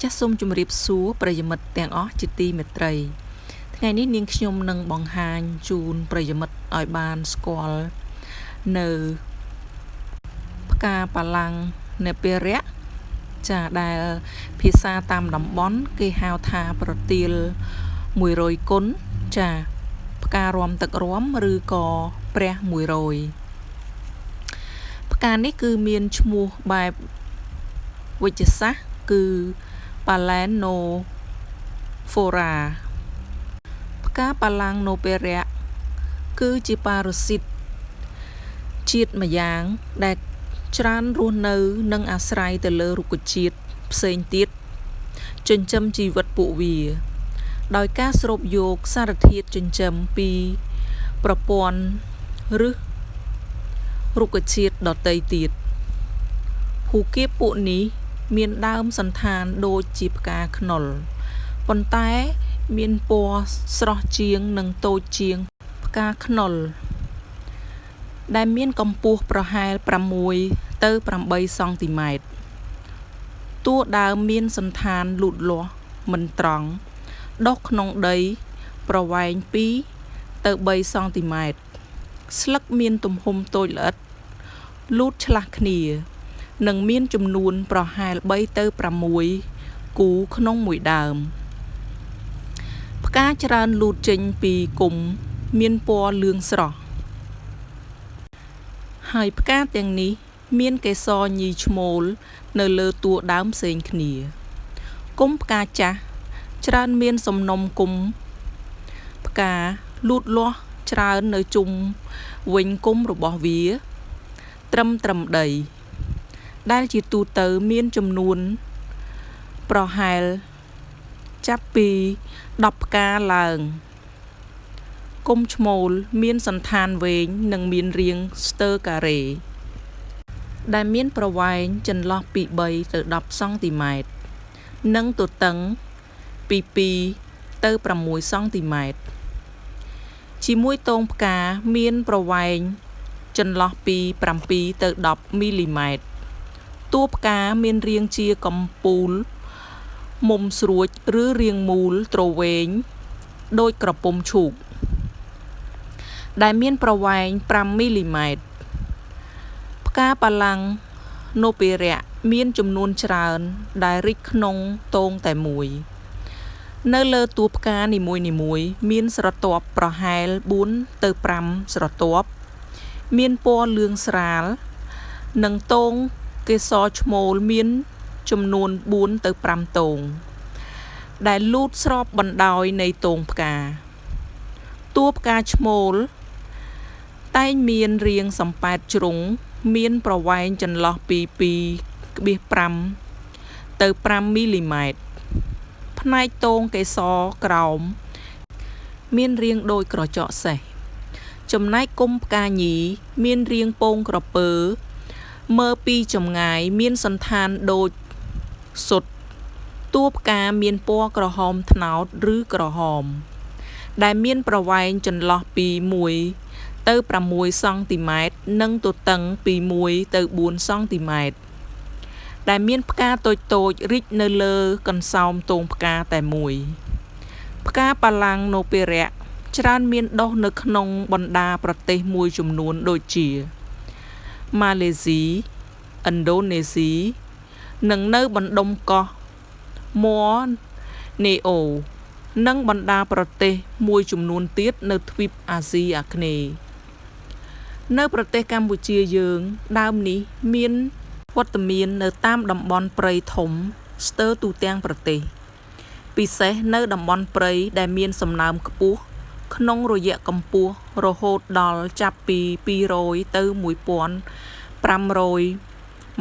ចាសសូមជម្រាបសួរប្រិយមិត្តទាំងអស់ជាទីមេត្រី ថ្ងៃនេះនាងខ្ញុំនឹងបង្ហាញជូនប្រិយមិត្តឲ្យបានស្គាល់នៅផ្កាប៉ាឡាំងនេពារៈចាដែលភាសាតាមតំបន់គេហៅថាប្រទាល100គុណចាផ្ការំទឹករំឬក៏ព្រះ100ផ្កានេះគឺមានឈ្មោះបែបវិទ្យាសាស្ត្រគឺប៉ាឡែនណូហ្វូរ៉ាផ្កាប៉ាឡាំងណូពេរៈគឺជាប៉ារ៉ាស៊ីតជាតិម្យ៉ាងដែលច្រើនរស់នៅនិងអាស្រ័យទៅលើរុក្ខជាតិផ្សេងទៀតចិញ្ចឹមជីវិតពួកវា ដោយការស្រូបយកសារធាតុចិញ្ចឹមពីប្រព័ន្ធឫសរុក្ខជាតិដទៃទៀតភូគៀបពួកនេះមានដើមសណ្ឋានដូចជាផ្កាខ្នុរប៉ុន្តែមានពណ៌ស្រស់ជាងនិងតូចជាងផ្កាខ្នុរដែលមានកម្ពស់ប្រហែល6ទៅ8សង់ទីម៉ែត្រតួដើមមានសណ្ឋានលូតលាស់មិនត្រង់ដុះក្នុងដីប្រវែង2ទៅ3សង់ទីម៉ែត្រស្លឹកមានទំហំតូចល្អិតលូតឆ្លាស់គ្នានិងមានចំនួនប្រហែល3ទៅ6គូក្នុងមួយដើមផ្កាច្រើនលូតចេញពីគុម្ពមានពណ៌លឿងស្រស់ហើយផ្កាទាំងនេះមានកេសរញីឈ្មោលនៅលើតួដើមផ្សេងគ្នាគុម្ពផ្កាចាស់ច្រើនមានសំណុំគុម្ពផ្កាលូតលាស់ច្រើននៅជុំវិញគុម្ពរបស់វាត្រឹមដីដែលជាទូទៅមានចំនួនប្រហែលចាប់ពី10ផ្កាឡើងគុម្ពឈ្មោលមានសណ្ឋានវែងនិងមានរាងស្ទើរការ៉េដែលមានប្រវែងចន្លោះពី3ទៅ10សង់ទីម៉ែត្រនិងទទឹងពី2ទៅ6សង់ទីម៉ែត្រជាមួយទងផ្កាមានប្រវែងចន្លោះពី7ទៅ10មីលីម៉ែត្រតួផ្កាមានរាងជាកំពូលមុំស្រួចឬរាងមូលទ្រវែងដូចក្រពុំឈូកដែលមានប្រវែង5មីលីម៉ែត្រផ្កាប៉ាឡាំងណូពេរៈមានចំនួនច្រើនដែលរីកក្នុងទងតែមួយនៅលើតួផ្កានីមួយៗមានស្រទាប់ប្រហែល4ទៅ5ស្រទាប់មានពណ៌លឿងស្រាលនិងទងកេសរឈ្មោលមានចំនួន4ទៅ5ទងដែលលូតស្របបណ្ដោយនៃទងផ្កាតួផ្កាឈ្មោលតែងមានរាងសំប៉ែតជ្រុងមានប្រវែងចន្លោះពី 2.5 ទៅ5មីលីម៉ែត្រផ្នែកទងកេសរក្រោមមានរាងដូចក្រចកសេះចំណែកគុម្ពផ្កាញីមានរាងពងក្រពើមើលពីចម្ងាយមានសណ្ឋានដូចសុទ្ធតួផ្កាមានពណ៌ក្រហមត្នោតឬក្រហមដែលមានប្រវែងចន្លោះពី1ទៅ6សង់ទីម៉ែត្រនិងទទឹងពី1ទៅ4សង់ទីម៉ែត្រដែលមានផ្កាតូចៗរីកនៅលើកន្សោមទងផ្កាតែមួយផ្កាប៉ាឡាំងណូពេរៈច្រើនមានដុះនៅក្នុងបណ្ដាប្រទេសមួយចំនួនដូចជាម៉ាឡេស៊ីឥណ្ឌូនេស៊ីនិងនៅបណ្ដុំកោះមួនេអូនិងបណ្ដាប្រទេសមួយចំនួនទៀតនៅទ្វីបអាស៊ីអាគ្នេយ៍នៅប្រទេសកម្ពុជាយើងដើមនេះមានវត្តមាននៅតាមតំបន់ព្រៃធំស្ទើរទូទាំងប្រទេសពិសេសនៅតំបន់ព្រៃដែលមានសំណើមខ្ពស់ក្នុងរយៈកម្ពស់រហូតដល់ចាប់ពី200ទៅ1500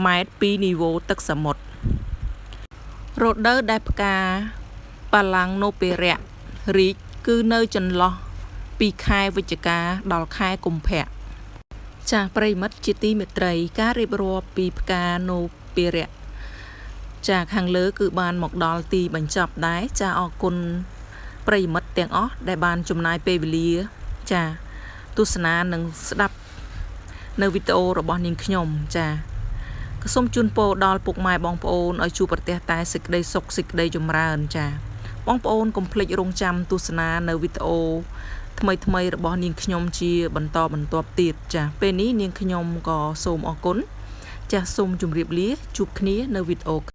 ម៉ែត្រពីនីវ៉ូទឹកសមុទ្ររដូវដែលផ្កាប៉ាឡាំងណូពេរៈរីកគឺនៅចន្លោះពីខែវិច្ឆិកាដល់ខែកុម្ភៈចាសប្រិយមិត្តជាទីមេត្រីការរៀបរាប់ពីផ្កាណូពេរៈចាខាងលើគឺបានមកដល់ទីបញ្ចប់ដែរចាអរគុណប្រិយមិត្តទាំងអស់ដែលបានចំណាយពេលវេលាចាទស្សនានិងស្ដាប់នៅវីដេអូរបស់នាងខ្ញុំចា ក៏សូមជូនពរដល់ពុកម៉ែបងប្អូនឲ្យជួបប្រទះតែសេចក្តីសុខសេចក្តីចម្រើនចាបងប្អូនកុំភ្លេចរងចាំទស្សនានៅវីដេអូថ្មីថ្មីរបស់នាងខ្ញុំជាបន្តបន្ទាប់ទៀតចាពេលនេះនាងខ្ញុំក៏សូមអរគុណចាសសូមជម្រាបលាជួបគ្នានៅវីដេអូ